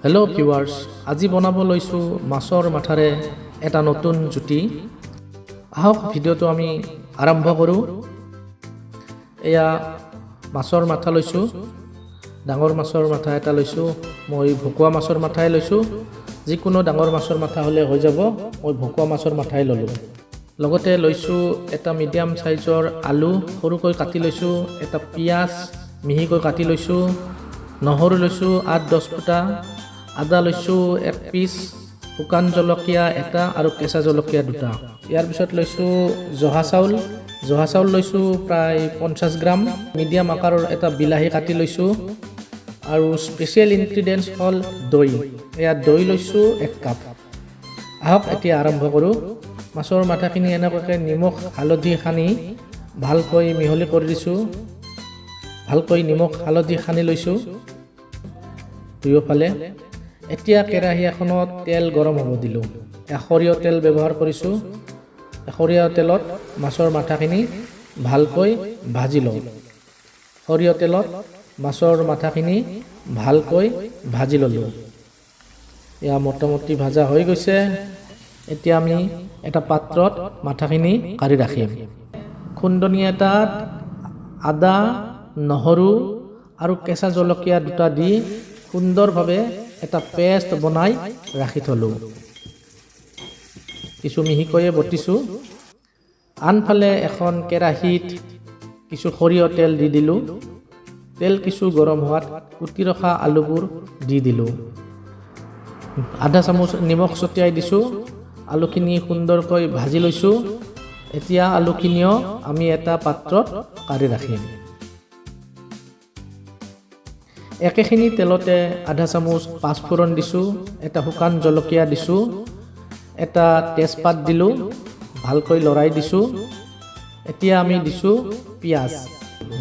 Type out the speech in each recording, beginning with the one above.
Hello' viewers, আজি বনাব লৈছোঁ মাছৰ মাথাৰে এটা নতুন জুতি। আহক, ভিডিঅ'টো আমি আৰম্ভ কৰোঁ। এয়া মাছৰ মাথা লৈছোঁ, ডাঙৰ মাছৰ মাথা এটা লৈছোঁ। মই ভকুৱা মাছৰ মাথাই লৈছোঁ। যিকোনো ডাঙৰ মাছৰ মাথা হ'লে হৈ যাব। মই ভকুৱা মাছৰ মাথাই ল'লোঁ। লগতে লৈছোঁ এটা মিডিয়াম চাইজৰ আলু, সৰুকৈ কাটি লৈছোঁ। এটা পিঁয়াজ মিহিকৈ কাটি লৈছোঁ। নহৰু লৈছোঁ 8-10 ফুটা। আদা লৈছোঁ এক পিচ, শুকান জলকীয়া এটা আৰু কেঁচা জলকীয়া দুটা। ইয়াৰ পিছত লৈছোঁ জহা চাউল। জহা চাউল লৈছোঁ প্ৰায় 50 গ্ৰাম। মিডিয়াম আকাৰৰ এটা বিলাহী কাটি লৈছোঁ। আৰু স্পেচিয়েল ইনগ্ৰিডিয়েণ্টছ হ'ল দৈ। এয়া দৈ লৈছোঁ এক কাপ। আহক, এতিয়া আৰম্ভ কৰোঁ। মাছৰ মাথাখিনি এনেকুৱাকৈ নিমখ হালধি সানি ভালকৈ মিহলি কৰি দিছোঁ। ভালকৈ নিমখ হালধি সানি লৈছোঁ দুয়োফালে। এতিয়া কেৰাহী এখনত তেল গৰম হ'ব দিলোঁ। সৰিয়হ তেল ব্যৱহাৰ কৰিছোঁ। সৰিয়হ তেলত মাছৰ মাথাখিনি ভালকৈ ভাজি লওঁ। সৰিয়হ তেলত মাছৰ মাথাখিনি ভালকৈ ভাজি ল'লোঁ। এয়া মোটামুটি ভাজা হৈ গৈছে। এতিয়া আমি এটা পাত্ৰত মাথাখিনি কাঢ়ি ৰাখিম। খুন্দনি এটাত আদা, নহৰু আৰু কেঁচা জলকীয়া দুটা দি সুন্দৰভাৱে এটা পেষ্ট বনাই ৰাখি থ'লোঁ। কিছু মিহিকৈয়ে বটিছোঁ। আনফালে এখন কেৰাহীত কিছু সৰিয়হ তেল দি দিলোঁ। তেল কিছু গৰম হোৱাত কুটি ৰখা আলুবোৰ দি দিলোঁ। আধা চামুচ নিমখ ছটিয়াই দিছোঁ। আলুখিনি সুন্দৰকৈ ভাজি লৈছোঁ। এতিয়া আলুখিনিও আমি এটা পাত্ৰত কাঢ়ি ৰাখিম। একেখিনি তেলতে আধা চামুচ পাঁচফোৰণ দিছোঁ, এটা শুকান জলকীয়া দিছোঁ, এটা তেজপাত দিলোঁ, ভালকৈ লৰাই দিছোঁ। এতিয়া আমি দিছোঁ পিঁয়াজ।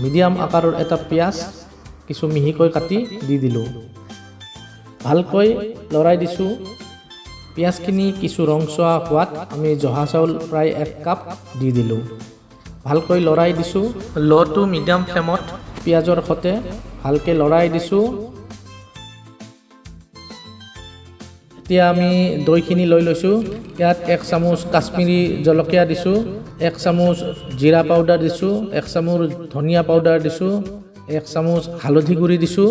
মিডিয়াম আকাৰৰ এটা পিঁয়াজ কিছু মিহিকৈ কাটি দি দিলোঁ। ভালকৈ লৰাই দিছোঁ। পিঁয়াজখিনি কিছু ৰংচোৱা হোৱাত আমি জহা চাউল প্ৰায় এক কাপ দি দিলোঁ। ভালকৈ লৰাই দিছোঁ। ল' টু মিডিয়াম ফ্লেমত পিঁয়াজৰ সৈতে ভালকৈ লৰাই দিছোঁ। এতিয়া আমি দৈখিনি লৈ লৈছোঁ। ইয়াত এক চামুচ কাশ্মীৰী জলকীয়া দিছোঁ, এক চামুচ জিৰা পাউডাৰ দিছোঁ, এক চামুচ ধনিয়া পাউডাৰ দিছোঁ, এক চামুচ হালধি গুড়ি দিছোঁ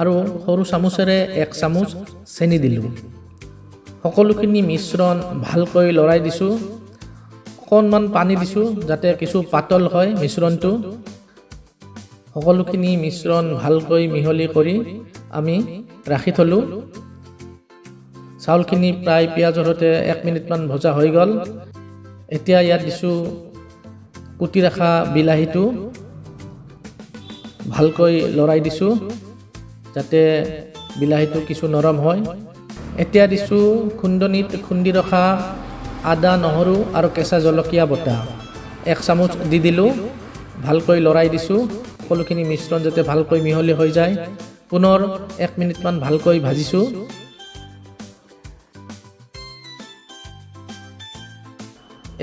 আৰু সৰু চামুচেৰে এক চামুচ চেনি দিলোঁ। সকলোখিনি মিশ্ৰণ ভালকৈ লৰাই দিছোঁ। অকণমান পানী দিছোঁ, যাতে কিছু পাতল হয় মিশ্ৰণটো। সকলোখিনি মিশ্ৰণ ভালকৈ মিহলি কৰি আমি ৰাখি থ'লোঁ। চাউলখিনি প্ৰায় পিঁয়াজৰ সৈতে এক মিনিটমান ভজা হৈ গ'ল। এতিয়া ইয়াত দিছোঁ কুটি ৰখা বিলাহীটো। ভালকৈ লৰাই দিছোঁ, যাতে বিলাহীটো কিছু নৰম হয়। এতিয়া দিছোঁ খুন্দনিত খুন্দি ৰখা আদা, নহৰু আৰু কেঁচা জলকীয়া বটা এক চামুচ দি দিলোঁ। ভালকৈ লৰাই দিছোঁ, সকলোখিনি মিশ্ৰণ যাতে ভালকৈ মিহলি হৈ যায়। পুনৰ এক মিনিটমান ভালকৈ ভাজিছোঁ।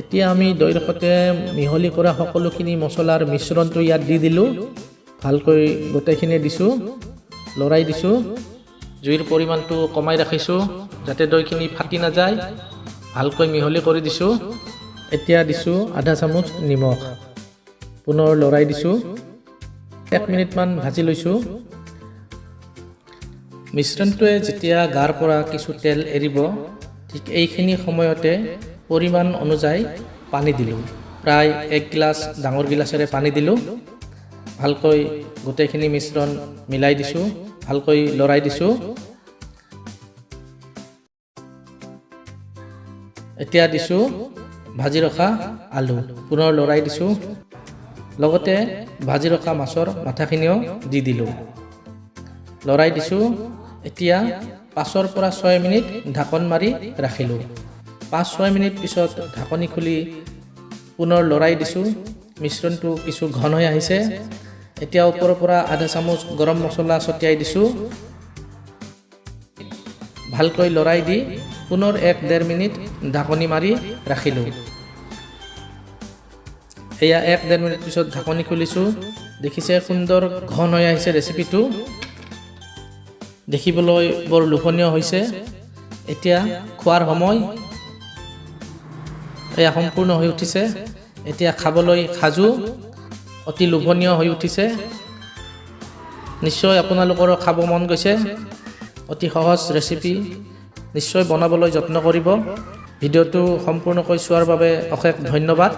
এতিয়া আমি দৈৰ সৈতে মিহলি কৰা সকলোখিনি মছলাৰ মিশ্ৰণটো ইয়াত দি দিলোঁ। ভালকৈ গোটেইখিনি দিছোঁ, লৰাই দিছোঁ। জুইৰ পৰিমাণটো কমাই ৰাখিছোঁ, যাতে দৈখিনি ফাটি নাযায়। ভালকৈ মিহলি কৰি দিছোঁ। এতিয়া দিছোঁ আধা চামুচ নিমখ। পুনৰ লৰাই দিছোঁ। এক মিনিটমান ভাজি লৈছোঁ। মিশ্ৰণটোৱে যেতিয়া গাৰ পৰা কিছু তেল এৰিব, ঠিক এইখিনি সময়তে পৰিমাণ অনুযায়ী পানী দিলোঁ। প্ৰায় এক গিলাচ ডাঙৰ গিলাচেৰে পানী দিলোঁ। ভালকৈ গোটেইখিনি মিশ্ৰণ মিলাই দিছোঁ, ভালকৈ লৰাই দিছোঁ। এতিয়া দিছোঁ ভাজি ৰখা আলু। পুনৰ লৰাই দিছোঁ। লগতে ভাজি ৰখা মাছৰ মাথাখিনিও দি দিলোঁ। লৰাই দিছোঁ। এতিয়া 5ৰ পৰা 6 মিনিট ঢাকন মাৰি ৰাখিলোঁ। 5-6 মিনিট পিছত ঢাকনি খুলি পুনৰ লৰাই দিছোঁ। মিশ্ৰণটো কিছু ঘন হৈ আহিছে। এতিয়া ওপৰৰ পৰা আধা চামুচ গৰম মছলা ছটিয়াই দিছোঁ। ভালকৈ লৰাই দি পুনৰ 1-1.5 মিনিট ঢাকনি মাৰি ৰাখিলোঁ। এয়া 1-1.5 মিনিট পিছত ঢাকনি খুলিছোঁ। দেখিছে, সুন্দৰ ঘন হৈ আহিছে ৰেচিপিটো। দেখিবলৈ বৰ লোভনীয় হৈছে। এতিয়া খোৱাৰ সময়। এয়া সম্পূৰ্ণ হৈ উঠিছে। এতিয়া খাবলৈ সাজু। অতি লোভনীয় হৈ উঠিছে। নিশ্চয় আপোনালোকৰো খাব মন গৈছে। অতি সহজ ৰেচিপি, নিশ্চয় বনাবলৈ যত্ন কৰিব। ভিডিঅ'টো সম্পূৰ্ণকৈ চোৱাৰ বাবে অশেষ ধন্যবাদ।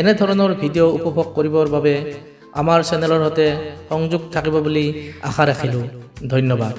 এনেধৰণৰ ভিডিঅ' উপভোগ কৰিবৰ বাবে আমাৰ চেনেলৰ সৈতে সংযোগ থাকিব বুলি আশা ৰাখিলোঁ। ধন্যবাদ।